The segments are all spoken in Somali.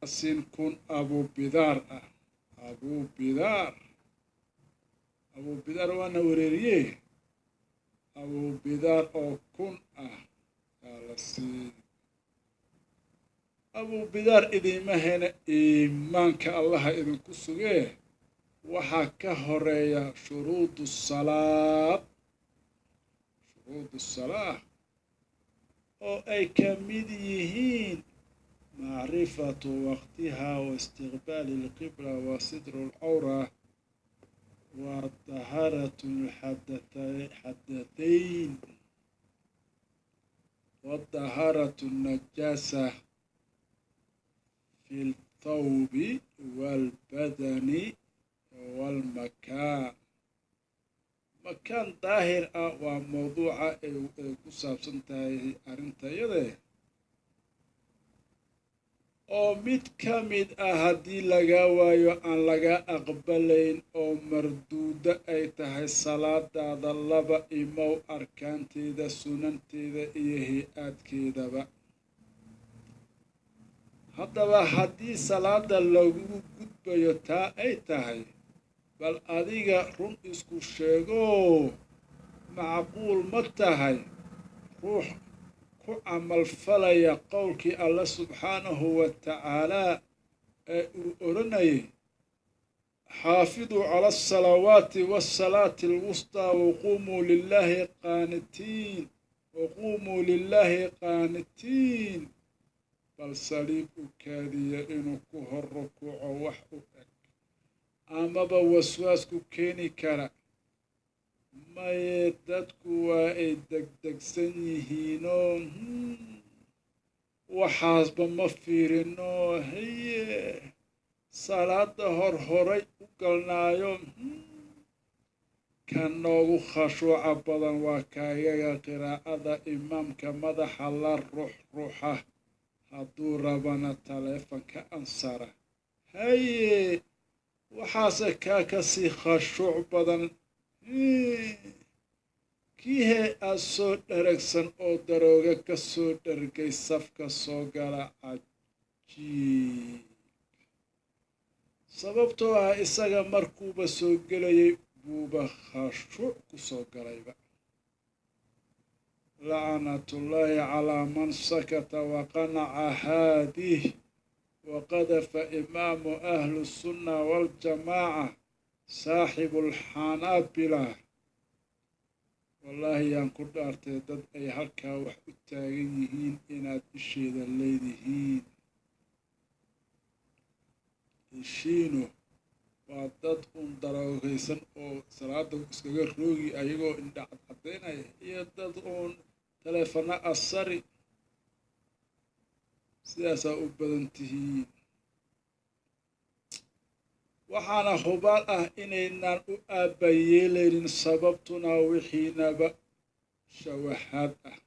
Siin 1000 Abubidaar ah. Abubidaar, Abubidaar waana wareeriye. Abubidaar oo 1000 ah yaa la siin. Abubidaar idiima hena, iimaanka Allaha idinku sugee. Waxaa ka horeeya shuruudu salaad, shuruudu salaa oo ay ka mid yihiin macrifatu waqtiha wa istiqbaali alqibla wa sitru alcawra wa tahaaratu alxadathayn wa tahaaratu najaasa fi lthawbi waalbadani waalmakaan, makaan daahir ah. Waa mawduuca ay ku saabsan tahay arrintayade, oo mid ka mid ah haddii laga waayo aan laga aqbalayn oo marduudo ay tahay salaadaada. Laba imow arkaanteeda, sunanteeda iyo hay-aadkeedaba. Haddaba haddii salaada lagu gudbayo taa ay tahay, bal adiga run isku sheegoo, macquul ma tahay ruux ku camalfalaya qowlkii Alle subxaanahu wa tacaalaa ee uu odhanayay: "Xaafiduu cala alsalawaati waasalaati alwustaa waquumuu lilaahi qaanitiin, waquumuu lilaahi qaanitiin"? Bal saliib u kaadiya inuu ku hor rukuuco wax u eg amaba waswaas ku keeni kara. Maye, dadku waa ay degdegsan yihiinoo waxaasba ma fiirino. Haye, salaada hor horay u galnaayo. Kan noogu khashuuca badan waa kaayaga qiraa'ada imaamka madaxa la rux ruxa, hadduu rabana taleefanka ansara. Haye, waxaase kaa kasii khashuuc badan kiihee aad soo dharagsan oo darooga ka soo dhargay safka soo gala. Cajiib, sababtoo ah isaga markuuba soo gelayay buuba khashuuc ku soo galayba. Lacnatullaahi calaa man sakata waqanaca haadih waqadafa imaamu ahlu sunna waljamaaca saaxibu alxanaabila. Wallaahi yaan ku dhaartay, dad ay halkaa wax u taagan yihiin inaad isheeda leedihiin. Ishiinu waa dad uun daroogaysan oo salaada iskaga roogi ayagoo indha cadcadaynaya, iyo dad uun taleefano asari. Sidaasaa u badan tihiin. Waxaana hubaal ah inaynaan u aabbayeelaynin, sababtuna wixiinaba shawahaad ah,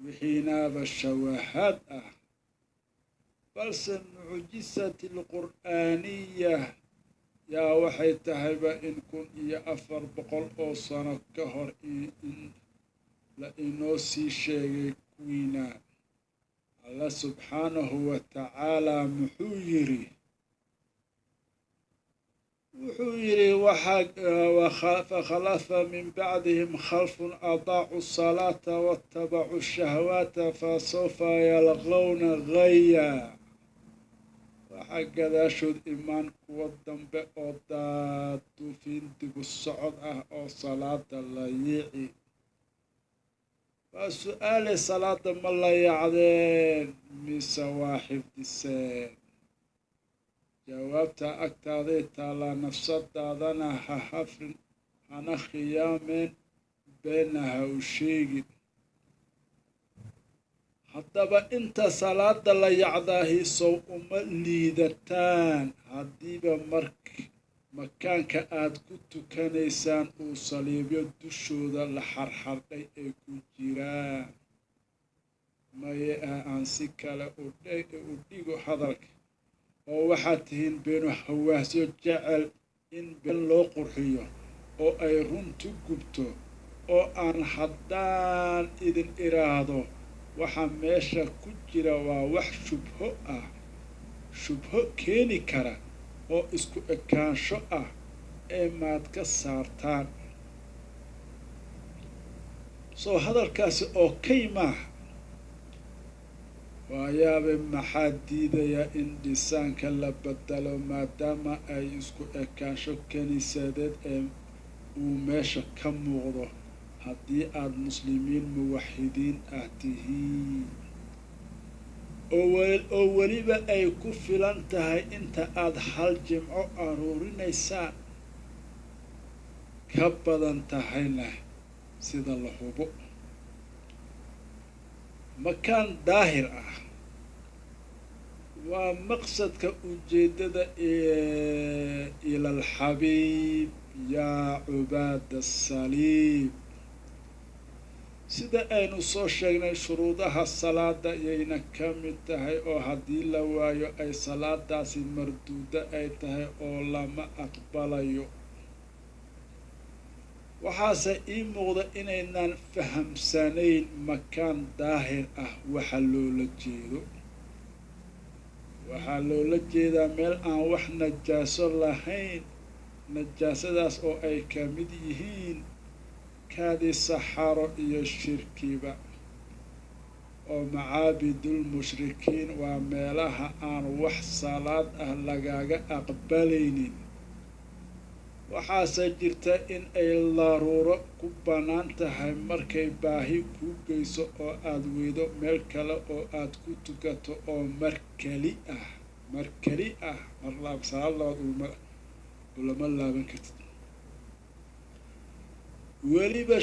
wixiinaaba shawahaad ah. Balse mucjisati alqur'aaniya yaa waxay tahayba in 1400 oo sano ka hor in la inoo sii sheegay kuwiina. Alla subxaanahu wa tacaalaa muxuu yidhi? Wuxuu yidhi: "Fakhalafa min bacdihim khalfun adaacu salaata watabacuu shahawaata fasawfa yalqawna gaya." Waxaa gadaashood imaan kuwo dambe oo daaduufin dibu socod ah oo salaada la yiici. Waa su-aale, salaada ma la yacdeen mise waa xifdiseen? Jawaabta agtaaday taallaa. Nafsadaadana ha hafrin, hana khiyaameen, beenna ha u sheegin. Haddaba inta salaada la yacdaahi sow uma liidataan haddiiba mark makaanka aad ku tukanaysaan uu saliibyo dushooda la xarxardhay ay ku jiraan? Maye ah, aan si kale u dhigo hadalka, oo waxaad tihiin beenu hawaasyo jecel in been loo qurxiyo oo ay runtu gubto, oo aan haddaan idin iraahdo Waxa meesha ku jira waa wax shubho ah, shubho keeni kara oo isku ekaansho ah ee maad ka saartaan. Soo hadalkaasi oo kay maaha. Waayaabe, maxaa diidaya in dhisaanka la bedelo maadaama ay isku ekaansho kiniisadeed ee uu meesha ka muuqdo, haddii aada muslimiin muwaxidiin ah tihiin, oo weliba ay ku filan tahay inta aada hal jimco aruurinaysaan, ka badan tahayna sida la hubo? Makaan daahir ah waa maqsadka ujeeddada ila alxabiib yaa cubaada asaliib. Sida aynu soo sheegnay, shuruudaha salaada yayna ka mid tahay, oo haddii la waayo ay salaadaasi marduuda ay tahay oo lama aqbalayo. Waxaase ii muuqda inaynaan fahamsanayn makaan daahir ah waxa loola jeedo. Waxaa loola jeedaa meel aan wax najaaso lahayn, najaasadaas oo ay ka mid yihiin kaadi, saxaro iyo shirkiba. Oo macaabidulmushrikiin waa meelaha aan wax salaad ah lagaga aqbalaynin. Waxaase jirta in ay daruuro ku bannaan tahay markay baahi kuu geyso oo aada weydo meel kale oo aad ku tukato, oo mar keli ah, mar keli ah, mar laab salaad labaad ulama laaban kartid. Weliba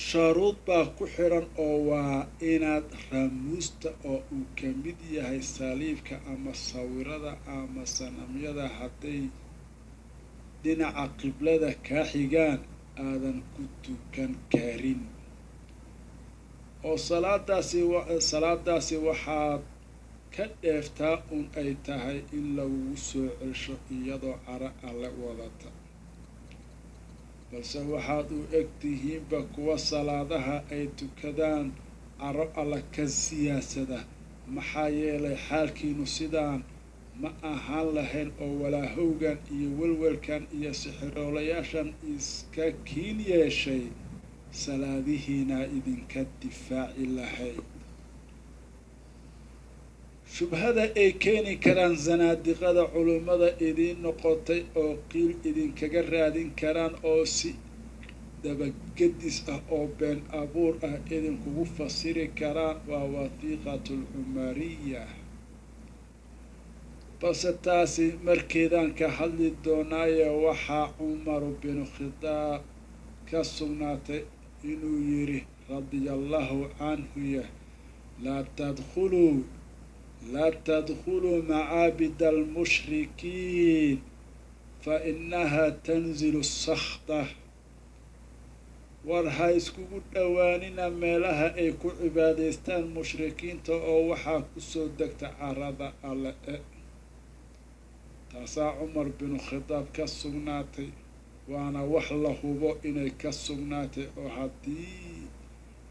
sharuud baa ku xiran, oo waa inaad raamuusta oo uu ka mid yahay saliibka ama sawirada ama sanamyada, hadday dhinaca qiblada kaa xigaan, aadan ku tukan karin. Oo salaadaasi waxaad ka dheeftaa un ay tahay in lagugu soo celsho iyadoo caro alle wadata. Balse waxaad u eg tihiinba kuwa salaadaha ay tukadaan caro alle ka siyaasada, maxaa yeelay xaalkiinu sidaan ma ahaan lahayn oo walaahowgan iyo welwelkan iyo sixiroolayaashan iska kiin yeeshay salaadihiina idinka difaaci lahayd. Shubhada ay keeni karaan zanaadiqada culummada idiin noqotay oo qiil idinkaga raadin karaan oo si dabagedis ah oo been abuur ah idinkugu fasiri karaan waa wathiiqatu alcumariya. Balse taasi markeedaan ka hadli doonaaye, waxaa Cumar binu Khitaab ka sugnaatay inuu yidhi, radia allahu canhu yah: Laa tadkhuluu macaabida almushrikiin fa inaha tanzilu sakhta." War ha iskugu dhowaanina meelaha ay ku cibaadaystaan mushrikiinta, oo waxaa kusoo degta carada alle. E taasaa Cumar binu Khitaab ka sugnaatay, waana wax la hubo inay ka sugnaatay. Oo haddii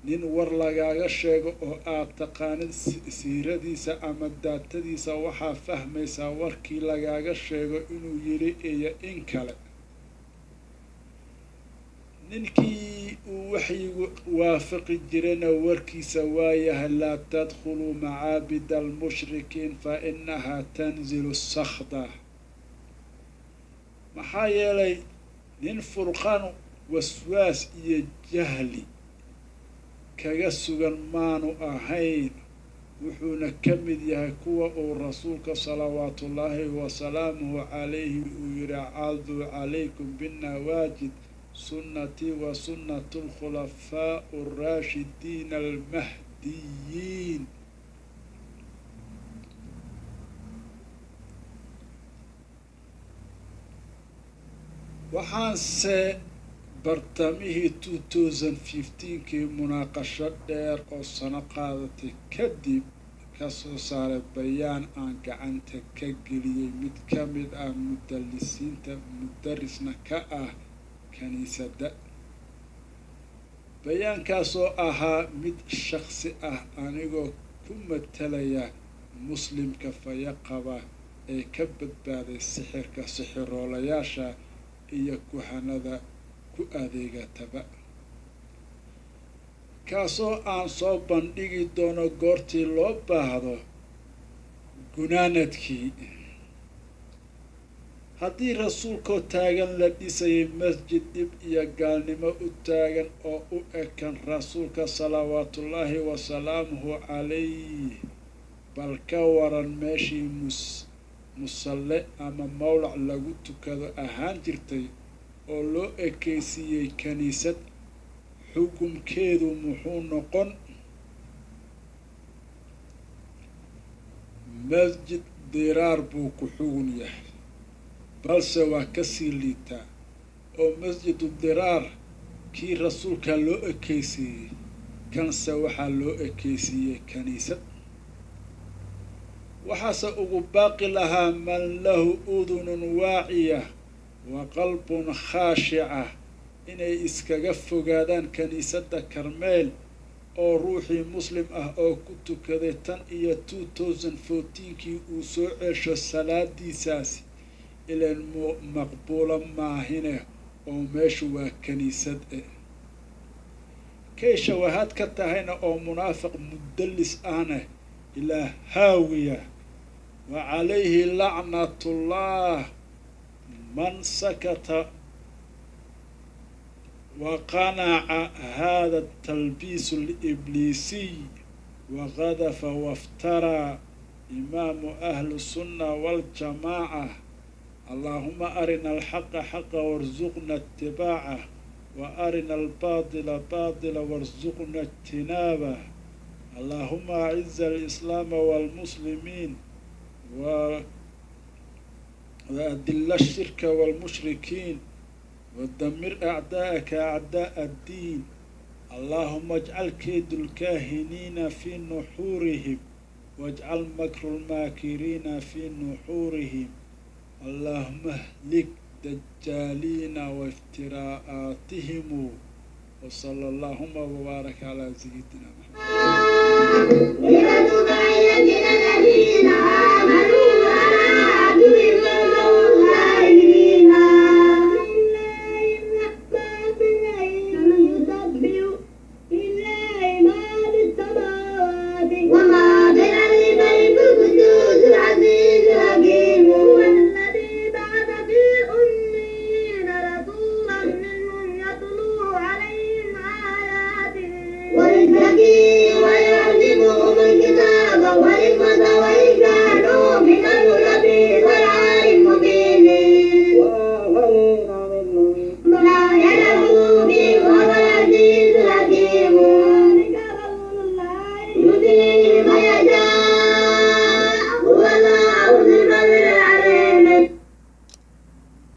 nin war lagaaga sheego oo aad taqaanid siiradiisa ama daatadiisa, waxaa fahmaysaa warkii lagaaga sheego inuu yidhi iyo in kale. Ninkii uu waxyigu waafaqi jirayna warkiisa waayahay: "Laa tadkhuluu macaabida almushrikiin fa inahaa tanzilu sakhda." Maxaa yeelay nin furqaan waswaas iyo jahli kaga sugan maanu ahayn, wuxuuna ka mid yahay kuwa uu rasuulka salawaatullaahi wasalaamuhu calayhi uu yihi: "Caduu calaykum binnawaajid, sunnatii wa sunnatu alkhulafaa alraashidiina almahdiyiin." Waxaanse bartamihii 2015-kii munaaqasho dheer oo sano qaadatay kadib ka soo saaray bayaan aan gacanta ka geliyey mid ka mid ah mudalisiinta, mudarisna ka ah kiniisadda. Bayaankaasoo ahaa mid shakhsi ah, anigoo ku matalaya Muslimka fayaqaba ee ka badbaaday sixirka sixiroolayaasha iyo kuhanada ku adeegataba, kaasoo aan soo bandhigi doono goortii loo baahdo. Gunaanadkii, haddii Rasuulkoo taagan la dhisayay masjid dhib iyo gaalnimo u taagan oo u ekan Rasuulka salawaatullaahi wasalaamuhu calayh, bal ka waran meeshii musalle ama mawlac lagu tukado ahaan jirtay oo loo ekeysiiyey kaniisad, xukumkeedu muxuu noqon? Masjid diraar buu ku xugun yahay, balse waa kasii liitaa, oo masjidu diraar kii Rasuulkaa loo ekeysiiyey, kanse waxaa loo ekeysiiyey kaniisad. Waxaase ugu baaqi lahaa man lahu udunun waaciya wa qalbun khaashica inay iskaga fogaadaan kaniisadda Karmeel, oo ruuxii Muslim ah oo ku tukaday tan iyo 2014-kii uu soo cesho salaadiisaasi, ilan maqbuula maahine, oo meeshu waa kaniisad e. Kay shawahaad ka tahayna oo munaafiq mudallis ahna ilaa haawiya, wa calayhi lacnatullah man sakata wa qanaca hada talbiis alibliisiy waqadafa waftaraa imaamu ahli sunna waljamaaca. Allaahuma arina alxaqa xaqa warzuqna ittibaacah, wa arina albaadila baadila warzuqna ijtinaabah. Allaahuma aciza alislaama waalmuslimiin wa adila ashirka waalmushrikiin, wadamir acdaa'aka acdaa'a addiin. Allaahuma ajcal kaydu lkaahiniina fii nuxuurihim, wajcal makru lmaakiriina fii nuxuurihim. Allaahuma ahlik dajaaliina waiftiraa'aatihim. Wasala allahuma wabaarak calaa sayidina Maxamed.